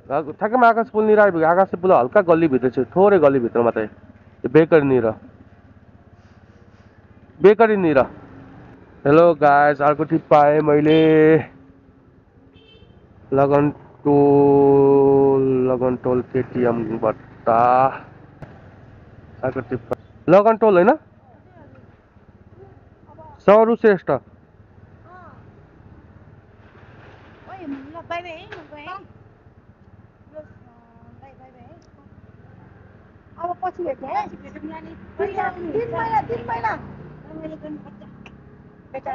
ठ्याक्कैमा आकाश पुलनिर आइपुग्यो आकाश पुल हल्का गल्लीभित्र छु थोरै गल्लीभित्र मात्रै बेकरीनिर हेलो गाइस अर्को टिप पाएँ मैले लगन टोल केटिएमबाट अर्को टिप लगन टोल होइन सरू श्रेष्ठ अब पछि भेट्ने है 3 महिना बेटा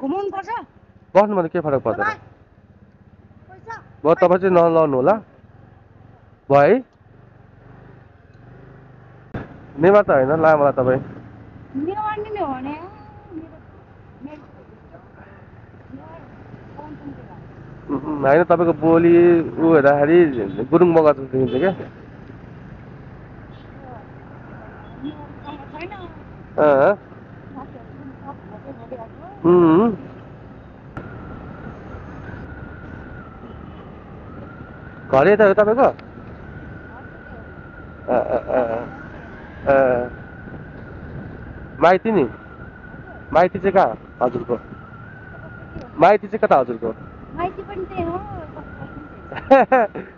घुमाउनु पर्छ बस्नु भने के फरक पर्दैन तपाईँ चाहिँ नलाउनु होला भयो है नेवार त होइन ला मलाई तपाईँ होइन तपाईँको बोली ऊ हेर्दाखेरि गुरुङ मगर जस्तो देखिन्छ क्या घर यता हो तपाईँको माइती नि माइती चाहिँ कहाँ हजुरको माइती चाहिँ कता हजुरको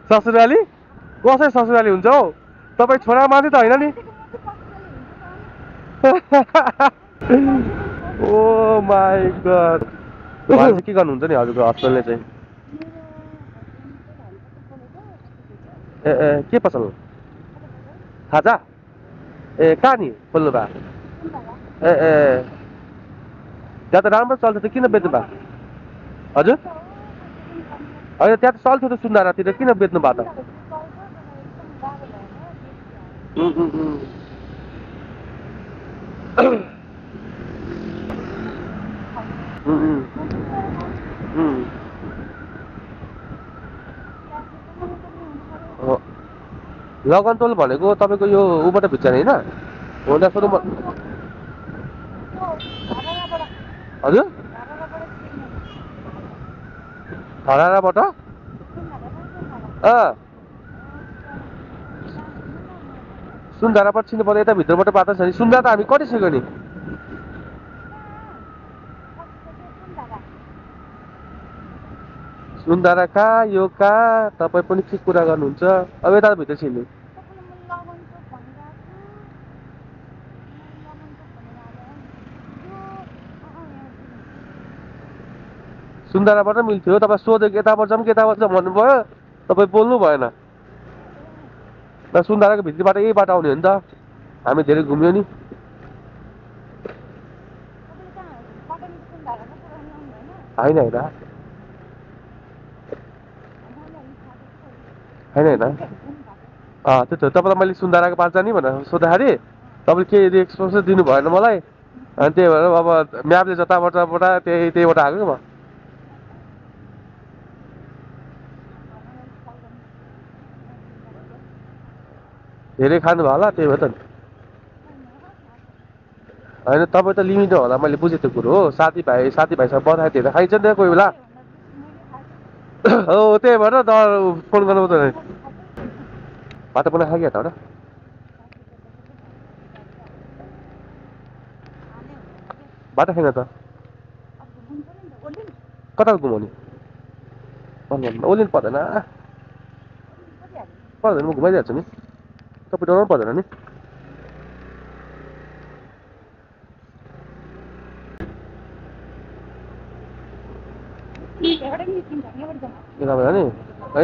ससुराली कसै ससुराली हुन्छ हौ तपाईँ छोरा मान्छे त होइन नि ओ माई गड चाहिँ के गर्नुहुन्छ नि हजुरको हस्बेन्डले चाहिँ ए के पसल खाजा ए कहाँ नि खोल्नु भए ए त्यहाँ त राम्रो चल्छ त किन बेच्नु भएको हजुर होइन त्यहाँ त चल्थ्यो त सुन्दारातिर किन बेच्नु भएको त लगनटोल भनेको तपाईँको यो उबाट भित्र होइन होन्डा सोरुम हजुर धराराबाट सुन्धाराबाट छिर्नु पर्यो यता भित्रबाट बाटो छ नि सुन्धारा त हामी कटिसक्यो नि सुन्धारा कहाँ यो कहाँ तपाईँ पनि के कुरा गर्नुहुन्छ अब यता भित्र छिर्नु सुन्धाराबाट मिल्थ्यो तपाईँ सोधेको यताबाट जाऊँ कि यताबाट जाऊँ भन्नुभयो तपाईँ बोल्नु भएन र सुन्धाराको भित्रीबाट यही बाटो आउने हो नि त हामी धेरै घुम्यो नि होइन होइन त्यो त तपाईँलाई मैले सुन्धाराको बाटो जाने भनेर सोद्धाखेरि तपाईँले केही एक्सपोज दिनु भएन मलाई अनि त्यही भएर अब म्यापले जताबाट त्यहीबाट आएको म धेरै खानुभयो होला त्यही भएर त होइन तपाईँ त लिमिट होला मैले बुझेँ त्यो कुरो हो साथीभाइसँग बधाई धेरै खाइन्छ नि त कोही बेला हो त्यही भएर त फोन गर्नु पर्दैन बाटो पनि खाइहाल्छ एउटा बाटो खाइन त कता घुमाउने ओलिनु पर्दैन पर्दैन म घुमाइदिइहाल्छु नि तपाईँ डराउनु पर्दैन नि यताबाट नि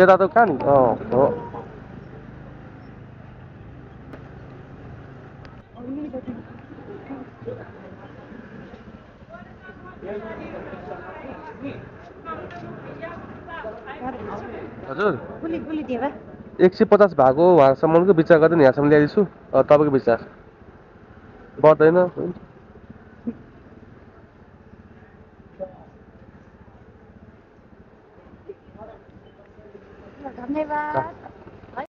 यता त कहाँ नि हो हजुर 150 भएको उहाँसम्मको विचार गर्दै यहाँसम्म ल्याइदिन्छु तपाईँको विचार पर्दैन धन्यवाद